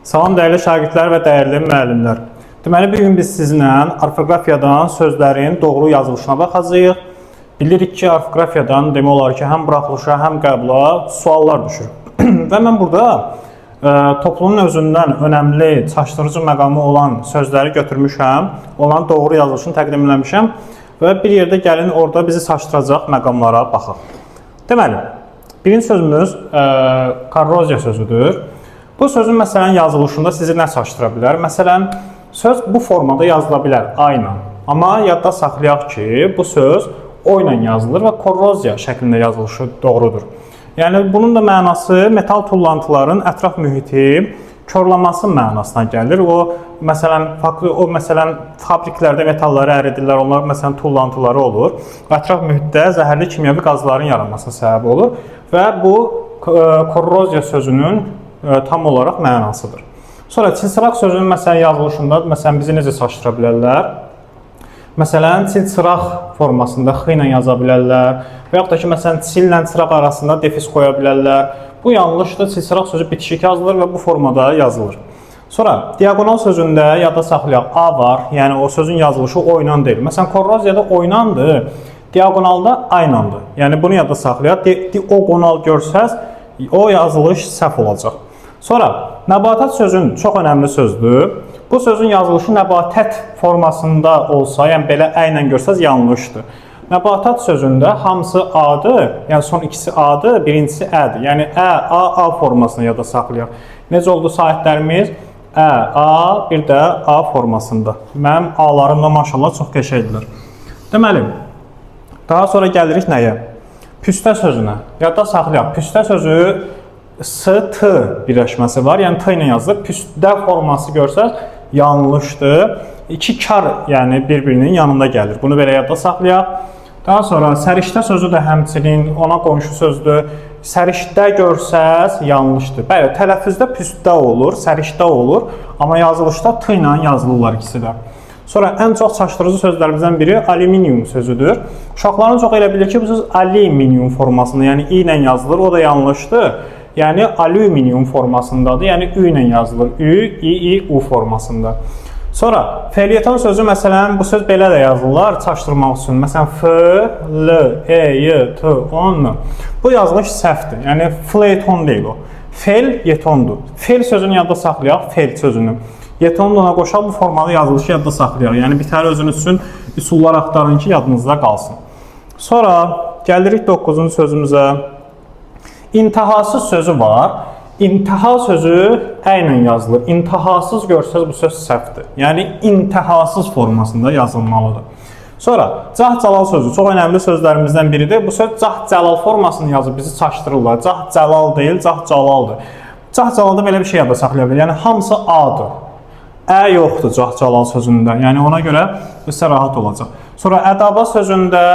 Salam dəyərli şagirdlər və dəyərli müəllimlər. Deməli bu gün biz sizinlə orfoqrafiyadan sözlərin doğru yazılışına baxacağıq. Bilirik ki, orfoqrafiyadan demək olar ki, həm buraxılışa, həm qəbula suallar düşür. Və mən burada toplumun özündən önəmli, çaşdırıcı məqamı olan sözləri götürmüşəm, onların doğru yazılışını təqdim eləmişəm və bir yerdə gəlin orada bizi çaşdıracaq məqamlara baxaq. Deməli, birinci sözümüz korroziya sözüdür. Bu sözün məsələn yazılışında sizi nə çaşdıra bilər? Məsələn, söz bu formada yazıla bilər A ilə. Amma yadda saxlayaq ki, bu söz O ilə yazılır və korroziya şəklində yazılışı doğrudur. Yəni bunun da mənası metal tullantıların ətraf mühiti korlaması mənasına gəlir. O məsələn o məsələn fabriklərdə metalları əridirlər, onlar məsələn tullantıları olur. Ətraf mühitdə zəhərli kimyəvi qazların yaranmasına səbəb olur və bu korroziya sözünün tam olaraq mənasıdır. Sonra çilçıraq sözünün məsələn yazılışında məsələn bizi necə çaşdıra bilərlər? Məsələn, çilçıraq formasında x ilə yaza bilərlər və yaxud da ki, məsələn, çillə çıraq arasında defis qoya bilərlər. Bu yanlışdır. Çilçıraq sözü bitişik yazılır və bu formada yazılır. Sonra diaqonal sözündə yadda saxlayaq A var. Yəni o sözün yazılışı O ilə deyil. Məsələn, korroziyada O iləndir, diaqonalda A iləndir. Yəni bunu yadda saxlayaq. Dioqonal görsəz, o yazılış səhv olacaq. Sonra nəbatat sözün çox önəmli sözdür. Bu sözün yazılışı nəbatət formasında olsa, yəni belə ə ilə görsəz yanlışdır. Nəbatat sözündə hamısı A-dır, yəni son ikisi A-dır, birincisi Ə-dir. Yəni Ə, A, A formasını yadda saxlayaq. Necə oldu saitlərimiz? Ə, A, bir də A formasında. Mənim A-larım da maşallah çox qəşəngdirlər. Deməli, daha sonra gəlirik nəyə? Püstə sözünə. Yadda saxlayaq. Püstə sözü S-T birləşməsi var. Yəni T ilə yazılır. Püstə forması görsəz yanlışdır. İki kar yəni bir-birinin yanında gəlir. Bunu belə yadda saxlayaq. Daha sonra səriştə sözü də həmçinin ona qonşu sözdür. Səriştə görsəz yanlışdır. Bəli, tələffüzdə püstə olur, səriştə olur, amma yazılışda T ilə yazılırlar ikisi də. Sonra ən çox çaşdırıcı sözlərimizdən biri alüminium sözüdür. Uşaqların çox elə bilir ki, bu söz alüminium formasında, yəni i ilə yazılır. O da yanlışdır. Yəni alüminium formasındadır. Yəni ü ilə yazılır. Ü, i, i, u formasında. Sonra felyeton sözü məsələn bu söz belə də yazılır çaşdırmaq üçün. Məsələn F, L, E, Y, T, O, N. Bu yazılış səhvdir. Yəni fleton deyil o. Fel yetondur. Fel sözünü yadda saxlayaq, fel sözünü. Yetonu da ona qoşaq, bu formada yazılışı yadda saxlayaq. Yəni bir tər özünüz üçün üsullar axtarın ki, yadınızda qalsın. Sonra gəlirik 9-cu sözümüzə. İntihasız sözü var. İntiha sözü ə ilə yazılır. İntihasız görsəz bu söz səhvdir. Yəni intihasız formasında yazılmalıdır. Sonra cah-cəlal sözü çox önəmli sözlərimizdən biridir. Bu söz cah-cəlal formasını yazıb bizi çaşdırırlar. Cah-cəlal deyil, cah-calaldır. Cah-cəlalda belə bir şey yadda saxlaya bilər. Yəni hamısı A-dır. Ə yoxdur cah-cəlal sözündə. Yəni ona görə bu sizə rahat olacaq. Sonra ədabaz sözündə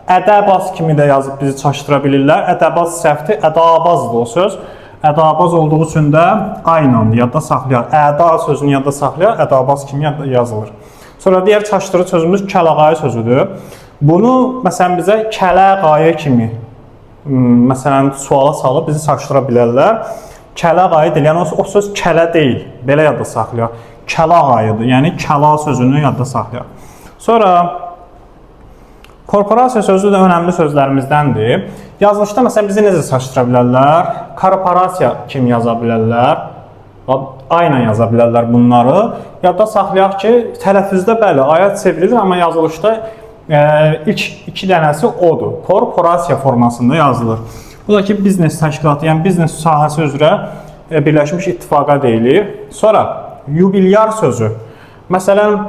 ədəbaz kimi də yazıb bizi çaşdıra bilirlər. Ədəbaz səhvdir, ədabazdır o söz. Ədabaz olduğu üçün də A iləndir, yadda saxlayaq. Əda sözünü yadda saxlayaq, ədabaz kimi yazılır. Sonra digər çaşdırıcı sözümüz kəlağayı sözüdür. Bunu məsələn bizə kələğayı kimi məsələn suala salıb bizi çaşdıra bilərlər. Kələğayı deyil, yəni o söz kələ deyil. Belə yadda saxlayaq. Kəlağayıdır. Yəni kəla sözünü yadda saxlayaq. Sonra korporasiya sözü də önəmli sözlərimizdəndir. Yazılışda məsələn bizi necə çaşdıra bilərlər? Korporasiya kimi yaza bilərlər. A ilə yaza bilərlər bunları. Yadda saxlayaq ki, tələffüzdə bəli, aya çevrilir, amma yazılışda ilk iki dənəsi odur. Korporasiya formasında yazılır. Bu da ki, biznes təşkilatı, yəni biznes sahəsi üzrə Birləşmiş İttifaqa deyilir. Sonra yubilyar sözü. Məsələn,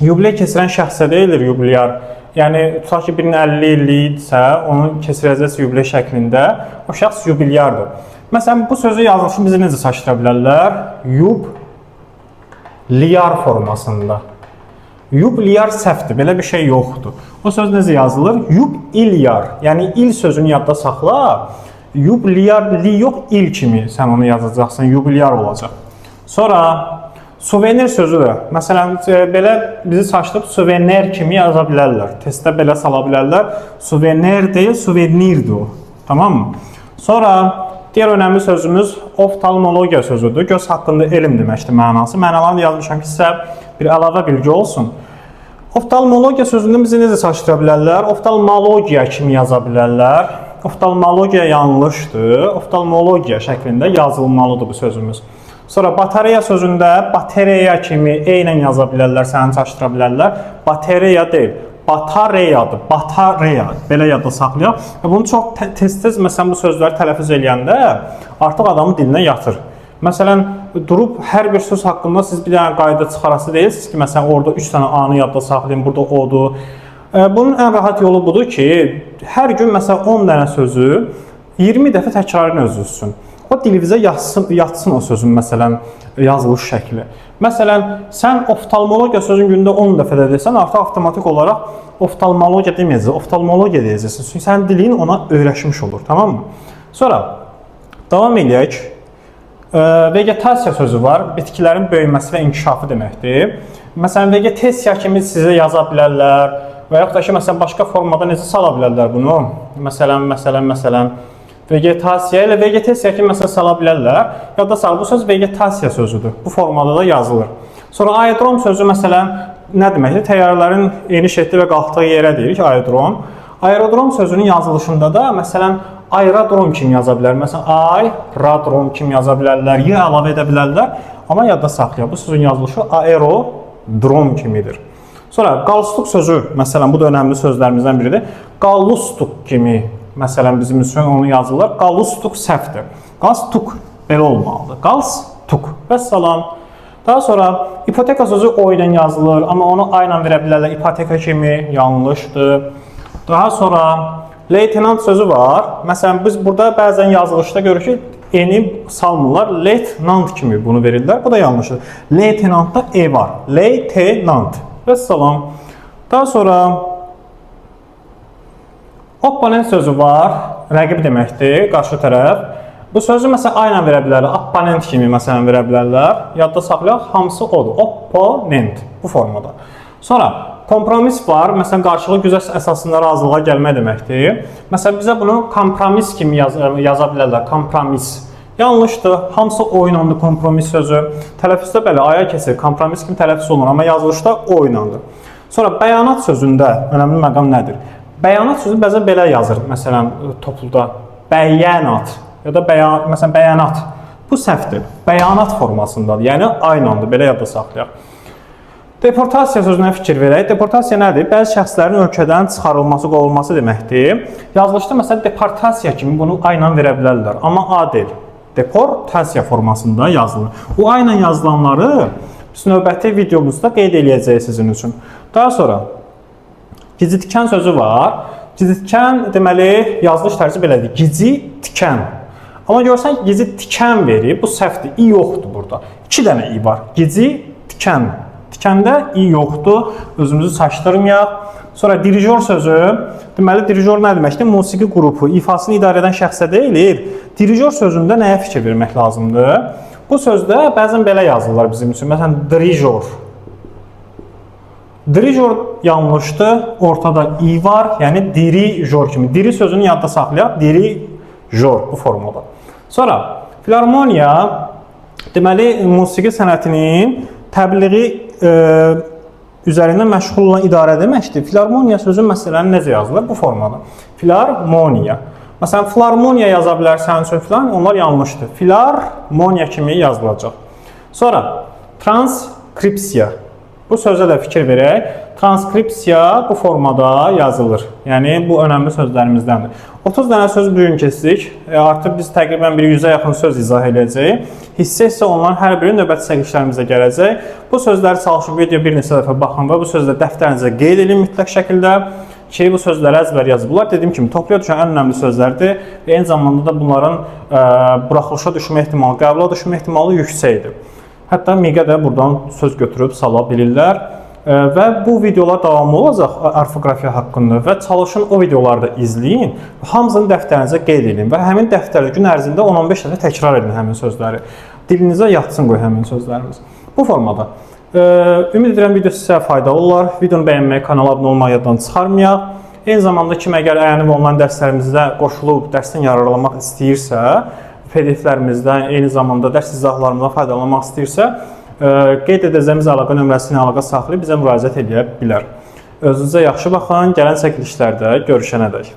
yubiley keçirən şəxsə deyilir yubilyar. Yəni tutaq ki, birinin 50 illiyidirsə, onu keçirəcəksə yubiley şəklində, o şəxs yubilyardır. Məsələn, bu sözü yazılışı bizi necə çaşdıra bilərlər? Yubliyar formasında. Yubliyar səhvdir, belə bir şey yoxdur. O söz necə yazılır? Yubilyar. Yəni il sözünü yadda saxla. Yubliyar, li yox, il kimi sən onu yazacaqsan, yubilyar olacaq. Sonra suvenir sözü də. Məsələn, belə bizi çaşdırıb suvenir kimi yaza bilərlər. Testdə belə sala bilərlər. Suvenir deyil, suvenirdir o. Tamam mı? Sonra digər önəmli sözümüz oftalmologiya sözüdür. Göz haqqında elm deməkdir mənası. Mənalarını yazmışam ki, sizə bir əlavə bilgi olsun. Oftalmologiya sözünü bizi necə çaşdıra bilərlər? Oftalmologiya kimi yaza bilərlər. Oftalmologiya yanlışdır. Oftalmologiya şəklində yazılmalıdır bu sözümüz. Sonra batareya sözündə batareya kimi e ilə yaza bilərlər, səni çaşdıra bilərlər. Batareya deyil, batareyadır. Batareya. Belə yadda saxlayaq. Və bunu çox tez-tez məsələn bu sözləri tələffüz eləyəndə artıq adamın dilinə yatır. Məsələn, durub hər bir söz haqqında siz bir dənə qayda çıxarası deyilsiniz ki, məsələn, orada 3 dənə A-nı yadda saxlayın, burada O-dur. Bunun ən rahat yolu budur ki, hər gün məsələn 10 dənə sözü 20 dəfə təkrarını özünüz üçün. O dilinizə yatsın o sözün məsələn yazılış şəkli. Məsələn, sən oftalmologiya sözünü gündə 10 dəfə də desən, artıq avtomatik olaraq oftalmologiya deməyəcəksən, oftalmologiya deyəcəksən. Çünki sənin dilin ona öyrəşmiş olur, tamam mı? Sonra davam eləyək. Vegetasiya sözü var. Bitkilərin böyüməsi və inkişafı deməkdir. Məsələn, vegetasiya kimi sizə yaza bilərlər və yaxud da ki, məsələn, başqa formada necə sala bilərlər bunu? Məsələn, vegetasiya ilə vegetasiya kimi məsələn sala bilərlər. Yadda saxla, bu söz vegetasiya sözüdür. Bu formada da yazılır. Sonra aerodrom sözü məsələn nə deməkdir? Təyyarələrin eniş etdiyi və qalxdığı yerə deyirik aerodrom. Aerodrom sözünün yazılışında da məsələn aerodrom kimi yaza bilər. Məsələn, aerodrom kimi yaza bilərlər, y əlavə edə bilərlər. Amma yadda saxlayaq, bu sözün yazılışı aerodrom kimidir. Sonra qalstuk sözü, məsələn, bu da önəmli sözlərimizdən biridir. Qalustuk kimi, məsələn, bizim üçün onu yazırlar. Qalustuk səhvdir. Qalstuk belə olmalıdır. Qalstuk. Vəssalam. Daha sonra ipoteka sözü o ilə yazılır, amma onu A ilə verə bilərlər. İpoteka kimi yanlışdır. Daha sonra leytenant sözü var. Məsələn, biz burada bəzən yazılışda görürük ki, eni salmırlar. Leytenant kimi bunu verirlər. Bu da yanlışdır. Leytenantda E var. Leytenant. Vəssalam. Daha sonra opponent sözü var. Rəqib deməkdir, qarşı tərəf. Bu sözü məsələn A ilə verə bilərlər. Opponent kimi məsələn verə bilərlər. Yadda saxlayaq, hamısı odur. Opponent bu formada. Sonra kompromis var. Məsələn, qarşılıqlı güzəşt əsasında razılığa gəlmək deməkdir. Məsələn, bizə bunu kompromis kimi yaza bilərlər. Kompromis. Yanlışdır. Hamısı oynandı kompromis sözü. Tələffüzdə belə aya keçir. Kompromis kimi tələffüz olunur, amma yazılışda oynandı. Sonra bəyanat sözündə önəmli məqam nədir? Bəyanat sözü bəzən belə yazır. Məsələn, topluda bəyanat ya da məsələn bəyanat. Bu səhvdir. Bəyanat formasındadır. Yəni aynandır. Belə yadda saxlayaq. Deportasiya sözünə fikir verək. Deportasiya nədir? Bəzi şəxslərin ölkədən çıxarılması, qovulması deməkdir. Yazılışda məsələn deportasiya kimi bunu ayla verə bilərlər, amma A deyil. Deportasiya formasında yazılır. O ayla yazılanları biz növbəti videomuzda qeyd eləyəcəyik sizin üçün. Daha sonra gicitkən sözü var. Gicitkən deməli yazılış tərzi belədir. Gicitkən. Amma görsən ki, gicitkən verib, bu səhvdir. İ yoxdur burada. 2 dənə i var. Gicitkən. Tikəndə i yoxdur. Özümüzü çaşdırmayaq. Sonra dirijor sözü. Deməli dirijor nə deməkdir? Musiqi qrupu ifasını idarə edən şəxsə deyilir. Dirijor sözündə nəyə fikir vermək lazımdır? Bu sözdə bəzən belə yazırlar bizim üçün. Məsələn, dirijor. Dirijor yanlışdır. Ortada i var. Yəni dirijor kimi. Diri sözünü yadda saxlayaq. Dirijor bu formada. Sonra filarmoniya deməli musiqi sənətinin təbliği üzərində məşğul olan idarə deməkdir. Filarmoniya sözü məsələn necə yazılır? Bu formada. Filarmoniya. Məsələn, filarmoniya yaza bilərsən üçün filan, onlar yanlışdır. Filarmoniya kimi yazılacaq. Sonra transkripsiya. Bu sözə də fikir verək. Transkripsiya bu formada yazılır. Yəni bu önəmli sözlərimizdəndir. 30 dənə söz bu gün keçdik. Artıq biz təqribən bir 100-ə yaxın söz izah eləyəcəyik. Hissə-hissə onların hər biri növbəti çəkilişlərimizə gələcək. Bu sözləri çalışıb video bir neçə dəfə baxın və bu sözləri dəftərinizə qeyd edin mütləq şəkildə ki, bu sözləri əzbər yazın. Bunlar dediyim kimi topluya düşən ən önəmli sözlərdir və eyni zamanda da bunların buraxılışa düşmə ehtimalı, qəbula düşmə ehtimalı yüksəkdir. Hətta MİQ-ə də buradan söz götürüb sala bilirlər. Və bu videolar davamlı olacaq orfoqrafiya haqqında və çalışın o videoları da izləyin. Hamısını dəftərinizə qeyd edin və həmin dəftərdə gün ərzində 10-15 dəfə təkrar edin həmin sözləri. Dilinizə yatsın qoy həmin sözlərimiz. Bu formada. Ümid edirəm video sizə faydalı olar. Videonu bəyənməyi, kanala abunə olmağı yaddan çıxarmayaq. Eyni zamanda kim əgər əyani və onlayn dərslərimizdə qoşulub dərsdən yararlanmaq istəyirsə PDF-lərimizdən, eyni zamanda dərs izahlarımızdan faydalanmaq istəyirsə, qeyd edəcəyimiz əlaqə nömrəsi ilə əlaqə saxlayıb bizə müraciət edə bilər. Özünüzə yaxşı baxın, gələn çəkilişlərdə görüşənədək.